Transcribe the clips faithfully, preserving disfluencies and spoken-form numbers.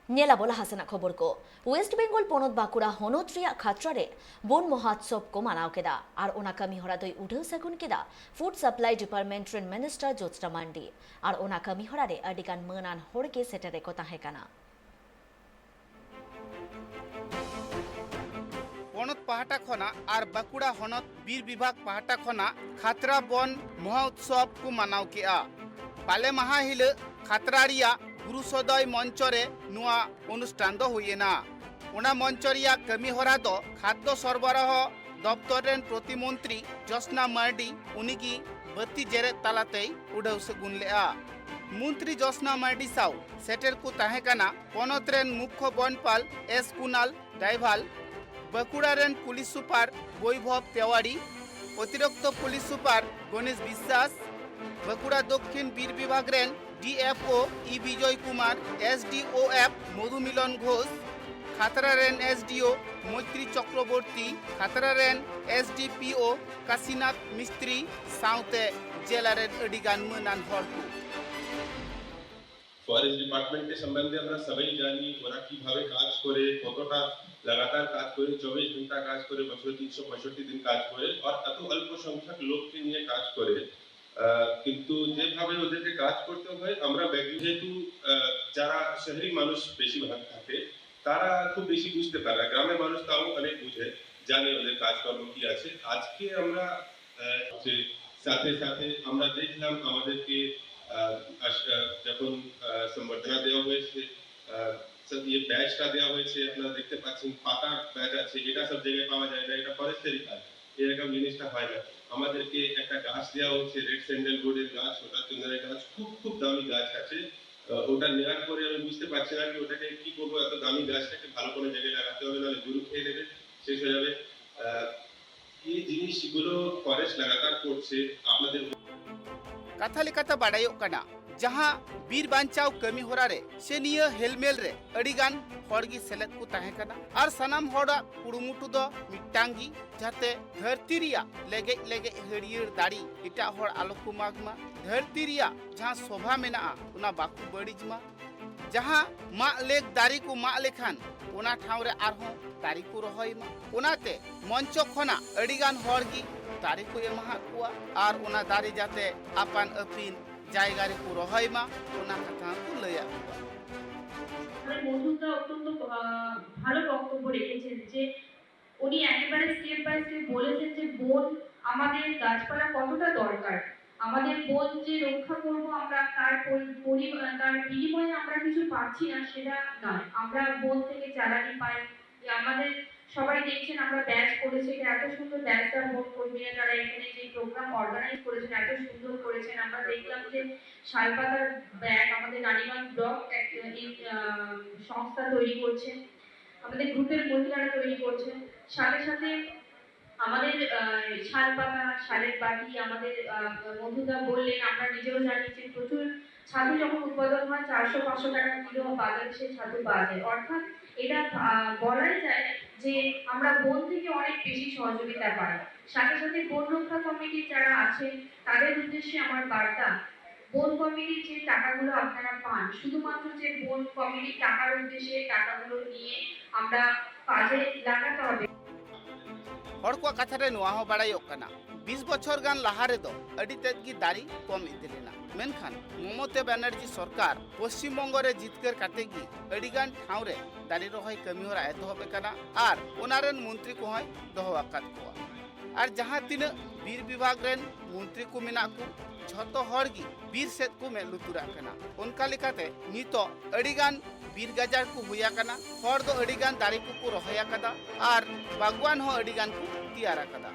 ᱧᱮᱞ ᱟᱵᱚ ᱞᱟᱦᱟ ᱥᱮᱱᱟᱜ ᱠᱷᱚᱵᱚᱨ ᱠᱚ᱾ ᱳᱭᱮᱥᱴ ᱵᱮᱝᱜᱚᱞ ᱯᱚᱱᱚᱛ ᱵᱟᱸᱠᱩᱲᱟ ᱦᱚᱱᱚᱛ ᱨᱮᱭᱟᱜ ᱠᱷᱟᱛᱲᱟ ᱨᱮ ᱵᱚᱱ ᱢᱚᱦᱳᱛᱥᱚᱵ ᱠᱚ ᱢᱟᱱᱟᱣ ᱠᱮᱫᱟ ᱟᱨ ᱚᱱᱟ ᱠᱟᱹᱢᱤ ᱦᱚᱨᱟ ᱫᱚᱭ ᱩᱰᱷᱟᱹᱣ ᱥᱟᱹᱜᱩᱱ ᱠᱮᱫᱟ ᱯᱷᱩᱰ ᱥᱟᱯᱞᱟᱭ ᱰᱤᱯᱟᱨᱴᱢᱮᱱᱴ ᱨᱮᱱ ᱢᱤᱱᱤᱥᱴᱟᱨ ᱡᱳᱛᱥᱱᱟ ᱢᱟᱱᱰᱤ᱾ ᱟᱨ ᱚᱱᱟ ᱠᱟᱹᱢᱤ ᱦᱚᱨᱟ ᱨᱮ ᱟᱹᱰᱤ ᱜᱟᱱ ᱢᱟᱹᱱᱟᱱ ᱦᱚᱲ ᱜᱮ ᱥᱮᱴᱮᱨ ᱨᱮᱠᱚ ᱛᱟᱦᱮᱸ ᱠᱟᱱᱟ᱾ ᱯᱚᱱᱚᱛ ᱯᱟᱦᱴᱟ ᱠᱷᱚᱱᱟᱜ ᱟᱨ ᱵᱟᱸᱠᱩᱲᱟ ᱦᱚᱱᱚᱛ ᱵᱤᱨ ᱵᱤᱵᱷᱟᱜᱽ ᱯᱟᱦᱴᱟ ᱠᱷᱚᱱᱟᱜ ᱠᱷᱟᱛᱲᱟ ᱵᱚᱱ ᱢᱚᱦᱳᱛᱥᱚᱵ ᱠᱚ ᱢᱟᱱᱟᱣ ᱠᱮᱜᱼᱟ᱾ ᱵᱟᱞᱮ ᱢᱟᱦᱟ ᱦᱤᱞᱳᱜ ᱠᱷᱟᱛᱲᱟ ᱨᱮᱭᱟᱜ ᱜᱩᱨᱩᱥᱚᱫᱚᱭ ᱢᱚᱧᱪᱚ ᱨᱮ ᱱᱚᱣᱟ ᱚᱱᱩᱥᱴᱷᱟᱱ ᱫᱚ ᱦᱩᱭ ᱮᱱᱟ᱾ ᱚᱱᱟ ᱢᱚᱧᱪᱚ ᱨᱮᱭᱟᱜ ᱠᱟᱹᱢᱤ ᱦᱚᱨᱟ ᱫᱚ ᱠᱷᱟᱫᱽᱫᱚ ᱥᱚᱨᱵᱚᱨᱟᱦᱚ ᱫᱚᱯᱛᱚᱨ ᱨᱮᱱ ᱯᱨᱚᱛᱤᱢᱚᱱᱛᱨᱤ ᱡᱳᱛᱥᱱᱟ ᱢᱟᱨᱰᱤ ᱩᱱᱤᱜᱮ ᱵᱟᱹᱛᱤ ᱡᱮᱨᱮᱫ ᱛᱟᱞᱟᱛᱮᱭ ᱩᱰᱷᱟᱹᱣ ᱥᱟᱹᱜᱩᱱ ᱞᱮᱫᱼᱟ᱾ ᱢᱚᱱᱛᱨᱤ ᱡᱳᱛᱥᱱᱟ ᱢᱟᱨᱰᱤ ᱥᱟᱶ ᱥᱮᱴᱮᱨ ᱠᱚ ᱛᱟᱦᱮᱸ ᱠᱟᱱᱟ ᱯᱚᱱᱚᱛ ᱨᱮᱱ ᱢᱩᱠᱷᱚ ᱵᱚᱱᱯᱟᱞ ᱮᱥ ᱠᱩᱱᱟᱞ ᱰᱟᱭᱵᱷᱟᱞ, ᱵᱟᱸᱠᱩᱲᱟ ᱨᱮᱱ ᱯᱩᱞᱤᱥ ᱥᱩᱯᱟᱨ ᱵᱳᱭᱵᱷᱚᱵ ᱛᱮᱣᱟᱲᱤ, ᱚᱛᱤᱨᱤᱠᱛᱚ ᱯᱩᱞᱤᱥ ᱥᱩᱯᱟᱨ ᱜᱚᱱᱮᱥ ᱵᱤᱥᱥᱟᱥ, ᱵᱟᱸᱠᱩᱲᱟ ᱫᱚᱠᱠᱷᱤᱱ ᱵᱤᱨ ᱵᱤᱵᱷᱟᱜᱽ ᱨᱮᱱ D F O E Bijoy Kumar, S D O F Madhumilan Ghosh, Khatra ᱨᱮᱱ ᱮᱥ ᱰᱤ ᱳ ᱢᱳᱭᱛᱨᱤ ᱪᱚᱠᱨᱚᱵᱚᱨᱛᱤ, ᱠᱷᱟᱛᱲᱟ ᱨᱮᱱ ᱮᱥ ᱰᱤ ᱯᱤ ᱳ ᱠᱟᱥᱤᱱᱟᱛᱷ ᱢᱤᱥᱛᱨᱤ ᱥᱟᱶᱛᱮ ᱡᱮᱞᱟ ᱨᱮᱱ ᱟᱹᱰᱤ ᱜᱟᱱ ᱢᱟᱹᱱᱟᱱ ᱦᱚᱲ ᱠᱚ᱾ ফরেস্ট ডিপার্টমেন্টের সম্বন্ধে আমরা সবাই জানি, ওরা কিভাবে কাজ করে, কতটা লাগাতার কাজ করে, চব্বিশ ঘন্টা কাজ করে, বছরে তিনশো পঁয়ষট্টি দিন কাজ করে, আর এত অল্প সংখ্যক লোককে নিয়ে কাজ করে। আহ, কিন্তু যেভাবে ওদেরকে কাজ করতে হয়, আমরা ম্যাক্সি-, যেহেতু, আহ, যারা শহরি মানুষ বেশিরভাগ থাকে, তারা খুব বেশি বুঝতে পারে না। গ্রামের মানুষ তাও অনেক বুঝে, জানে ওদের কাজকর্ম কি আছে। আজকে আমরা, আহ, যে সাথে সাথে আমরা দেখলাম আমাদেরকে, আহ, আস-, আহ, যখন, আহ, সম্বর্ধনা দেওয়া হয়েছে, আহ, স্যার, ইয়ে ব্যাজটা দেওয়া হয়েছে, আপনারা দেখতে পাচ্ছেন পাতার ব্যাজ আছে, এটা সব জায়গায় পাওয়া যায় না, এটা ফরেস্টেরই কাজ, এরকম জিনিসটা হয় না। আমাদেরকে একটা গাছ দেওয়া হয়েছে, রেড স্যান্ডেলউডের গাছ, ওটা চন্দনের গাছ, খুব খুব দামি গাছ আছে। আহ, ওটা নেওয়ার পরে আমি বুঝতে পারছি না যে ওটাকে কি করবো, এত দামি গাছটাকে ভালো কোনো জায়গায় লাগাতে হবে, নাহলে গরু খেয়ে নেবে, শেষ হয়ে যাবে। আহ, এই জিনিসগুলো ফরেস্ট লাগাতার করছে। আপনাদের ᱠᱟᱛᱷᱟ ᱞᱮᱠᱟᱛᱮ ᱵᱟᱰᱟᱭᱚᱜ ᱠᱟᱱᱟ, ᱡᱟᱦᱟᱸ ᱵᱤᱨ ᱵᱟᱧᱪᱟᱣ ᱠᱟᱹᱢᱤ ᱦᱚᱨᱟ ᱨᱮ ᱥᱮ ᱱᱤᱭᱟᱹ ᱦᱮᱞᱢᱮᱞ ᱨᱮ ᱟᱹᱰᱤ ᱜᱟᱱ ᱦᱚᱲ ᱜᱮ ᱥᱮᱞᱮᱫ ᱠᱚ ᱛᱟᱦᱮᱸ ᱠᱟᱱᱟ ᱟᱨ ᱥᱟᱱᱟᱢ ᱦᱚᱲᱟᱜ ᱠᱩᱨᱩᱢᱩᱴᱩ ᱫᱚ ᱢᱤᱫᱴᱟᱝ ᱜᱮ, ᱡᱟᱛᱮ ᱫᱷᱟᱹᱨᱛᱤ ᱨᱮᱭᱟᱜ ᱞᱮᱜᱮᱡ ᱞᱮᱜᱮᱡ ᱦᱟᱹᱨᱭᱟᱹᱲ ᱫᱟᱲᱮ ᱮᱴᱟᱜ ᱦᱚᱲ ᱟᱞᱚ ᱠᱚ ᱢᱟᱜᱽ ᱢᱟ, ᱫᱷᱟᱹᱨᱛᱤ ᱨᱮᱭᱟᱜ ᱡᱟᱦᱟᱸ ᱥᱳᱵᱷᱟ ᱢᱮᱱᱟᱜᱼᱟ ᱚᱱᱟ ᱵᱟᱠᱚ ᱵᱟᱹᱲᱤᱡ ᱢᱟ᱾ ᱡᱟᱦᱟᱸ ᱢᱟᱜ ᱞᱮᱠ ᱫᱟᱨᱮ ᱠᱚ ᱢᱟᱜ ᱞᱮᱠᱷᱟᱱ ᱚᱱᱟ ᱴᱷᱟᱶ ᱨᱮ ᱟᱨᱦᱚᱸ ᱫᱟᱨᱮ ᱠᱚ ᱨᱚᱦᱚᱭ ᱢᱟ᱾ ᱚᱱᱟᱛᱮ ᱢᱚᱧᱪᱚ ᱠᱷᱚᱱᱟᱜ ᱟᱹᱰᱤᱜᱟᱱ ᱦᱚᱲ ᱜᱮ ᱫᱟᱨᱮ ᱠᱚ ᱮᱢᱟᱦᱟᱫ ᱠᱚᱣᱟ ᱟᱨ ᱚᱱᱟ ᱫᱟᱨᱮ ᱡᱟᱛᱮ ᱟᱯᱟᱱ ᱟᱹᱯᱤᱱ ᱡᱟᱭᱜᱟ ᱨᱮᱠᱚ ᱨᱚᱦᱚᱭ ᱢᱟ, ᱚᱱᱟ ᱠᱟᱛᱷᱟ ᱦᱚᱸᱠᱚ ᱞᱟᱹᱭᱟᱫ ᱠᱚᱣᱟ᱾ মানে মধুদা অত্যন্ত আহ, ভালো বক্তব্য রেখেছেন যে উনি একেবারে স্টেপ বাই স্টেপ বলেছেন যে বন, আমাদের গাছপালা কতটা দরকার, আমাদের বন যে রক্ষা করব আমরা, তার পরি- পরি- তার বিনিময়ে আমরা কিছু পাচ্ছি না সেটা নয়, আমরা বন থেকে জ্বালানি পাই। যে আমাদের সবাই দেখছেন আমরা ব্যাচ করেছি, এটা এত সুন্দর ব্যাচ, তার বন কর্মীরা তারা এখানে যে প্রোগ্রাম অর্গানাইজ করেছেন এত সুন্দর করেছেন। আমরা দেখলাম যে শালপাতার ব্যাগ আমাদের রানীগঞ্জ ব্লক এক- এই আহ, সংস্থা তৈরি করছে, আমাদের গ্রুপের মহিলারা তৈরি করছেন। সাথে সাথে আমাদের আহ, শালপাতা, শালের বাটি, আমাদের আহ, মধুদা বললেন, আমরা নিজেও জানি যে প্রচুর ছাতু যখন উৎপাদন হয় চারশো পাঁচশো টাকা কিলো বাজারে সেই ছাতু পাওয়া যায়। অর্থাৎ এটা আহ, বলাই যায় যে আমরা বন থেকে অনেক বেশি সহযোগিতা পাই। সাথে সাথে বন রক্ষা কমিটির যারা আছেন তাদের উদ্দেশ্যে আমার বার্তা, বন কমিটির যে টাকাগুলো আপনারা পান শুধুমাত্র যে বন কমিটির টাকার উদ্দেশ্যে টাকাগুলো নিয়ে আমরা কাজে লাগাতে হবে। ᱦᱚᱲ ᱠᱚᱣᱟᱜ ᱠᱟᱛᱷᱟ ᱨᱮ ᱱᱚᱣᱟ ᱦᱚᱸ ᱵᱟᱲᱟᱭᱚᱜ ᱠᱟᱱᱟ, ᱵᱤᱥ ᱵᱚᱪᱷᱚᱨ ᱜᱟᱱ ᱞᱟᱦᱟ ᱨᱮᱫᱚ ᱟᱹᱰᱤ ᱛᱮᱫ ᱜᱮ ᱫᱟᱨᱮ ᱠᱚᱢ ᱤᱫᱤ ᱞᱮᱱᱟ, ᱢᱮᱱᱠᱷᱟᱱ ᱢᱚᱢᱚᱛᱟ ᱵᱟᱱᱟᱨᱡᱤ ᱥᱚᱨᱠᱟᱨ ᱯᱚᱥᱪᱤᱢ ᱵᱚᱝᱜᱚ ᱨᱮ ᱡᱤᱛᱠᱟᱹᱨ ᱠᱟᱛᱮ ᱜᱮ ᱟᱹᱰᱤ ᱜᱟᱱ ᱴᱷᱟᱶ ᱨᱮ ᱫᱟᱨᱮ ᱨᱚᱦᱚᱭ ᱠᱟᱹᱢᱤ ᱦᱚᱨᱟ ᱮᱛᱚᱦᱚᱵ ᱟᱠᱟᱱᱟ ᱟᱨ ᱚᱱᱟ ᱨᱮᱱ ᱢᱚᱱᱛᱨᱤ ᱠᱚᱦᱚᱸᱭ ᱫᱚᱦᱚ ᱟᱠᱟᱫ ᱠᱚᱣᱟ᱾ ᱟᱨ ᱡᱟᱦᱟᱸ ᱛᱤᱱᱟᱹᱜ ᱵᱤᱨ ᱵᱤᱵᱷᱟᱜᱽ ᱨᱮᱱ ᱢᱚᱱᱛᱨᱤ ᱠᱚ ᱢᱮᱱᱟᱜ ᱠᱚ, ᱡᱷᱚᱛᱚ ᱦᱚᱲ ᱜᱮ ᱵᱤᱨ ᱥᱮᱫ ᱠᱚ ᱢᱮᱫ ᱞᱩᱛᱩᱨᱟᱜ ᱠᱟᱱᱟ᱾ ᱚᱱᱠᱟ ᱞᱮᱠᱟᱛᱮ ᱱᱤᱛᱚᱜ ᱟᱹᱰᱤ ᱜᱟᱱ ᱵᱤᱨ ᱜᱟᱡᱟᱲ ᱠᱚ ᱦᱩᱭ ᱟᱠᱟᱱᱟ, ᱦᱚᱲ ᱫᱚ ᱟᱹᱰᱤ ᱜᱟᱱ ᱫᱟᱨᱮ ᱠᱚᱠᱚ ᱨᱚᱦᱚᱭ ᱟᱠᱟᱫᱟ ᱟᱨ ᱵᱟᱜᱽᱣᱟᱱ ᱦᱚᱸ ᱟᱹᱰᱤ ᱜᱟᱱ ᱠᱚ ᱛᱮᱭᱟᱨ ᱟᱠᱟᱫᱟ᱾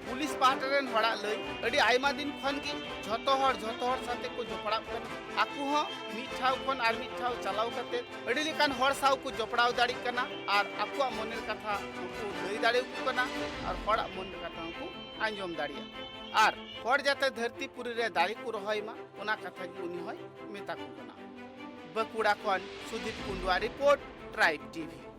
ᱯᱩᱞᱤᱥ ᱯᱟᱦᱴᱟ ᱨᱮᱱ ᱦᱚᱲᱟᱜ ᱞᱟᱹᱭ, ᱟᱹᱰᱤ ᱟᱭᱢᱟ ᱫᱤᱱ ᱠᱷᱚᱱ ᱜᱮ ᱡᱷᱚᱛᱚ ᱦᱚᱲ ᱡᱷᱚᱛᱚ ᱦᱚᱲ ᱥᱟᱛᱮ ᱠᱚ ᱡᱚᱯᱲᱟᱜ ᱠᱟᱱᱟ᱾ ᱟᱠᱚ ᱦᱚᱸ ᱢᱤᱫ ᱴᱷᱟᱶ ᱠᱷᱚᱱ ᱟᱨ ᱢᱤᱫ ᱴᱷᱟᱶ ᱪᱟᱞᱟᱣ ᱠᱟᱛᱮ ᱟᱹᱰᱤ ᱞᱮᱠᱟᱱ ᱦᱚᱲ ᱥᱟᱶ ᱠᱚ ᱡᱚᱯᱲᱟᱣ ᱫᱟᱲᱮᱭᱟᱜ ᱠᱟᱱᱟ ᱟᱨ ᱟᱠᱚᱣᱟᱜ ᱢᱚᱱᱮᱨ ᱠᱟᱛᱷᱟ ᱦᱚᱸᱠᱚ ᱞᱟᱹᱭ ᱫᱟᱲᱮᱭᱟᱠᱚ ᱠᱟᱱᱟ ᱟᱨ ᱦᱚᱲᱟᱜ ᱢᱚᱱᱮᱨ ᱠᱟᱛᱷᱟ ᱦᱚᱸᱠᱚ ᱟᱸᱡᱚᱢ ᱫᱟᱲᱮᱭᱟᱜᱼᱟ᱾ ᱟᱨ ᱦᱚᱲ ᱡᱟᱛᱮ ᱫᱷᱟᱹᱨᱛᱤ ᱯᱩᱨᱤ ᱨᱮ ᱫᱟᱨᱮ ᱠᱚ ᱨᱚᱦᱚᱭ ᱢᱟ, ᱚᱱᱟ ᱠᱟᱛᱷᱟ ᱜᱮ ᱩᱱᱤ ᱦᱚᱸᱭ ᱢᱮᱛᱟ ᱠᱚ ᱠᱟᱱᱟ᱾ ᱵᱟᱸᱠᱩᱲᱟ ᱠᱷᱚᱱ ᱥᱩᱫᱤᱯ ᱠᱩᱱᱰᱩᱣᱟ ᱨᱤᱯᱳᱨᱴ, ᱴᱨᱟᱭᱤᱵᱽ ᱴᱤᱵᱷᱤ᱾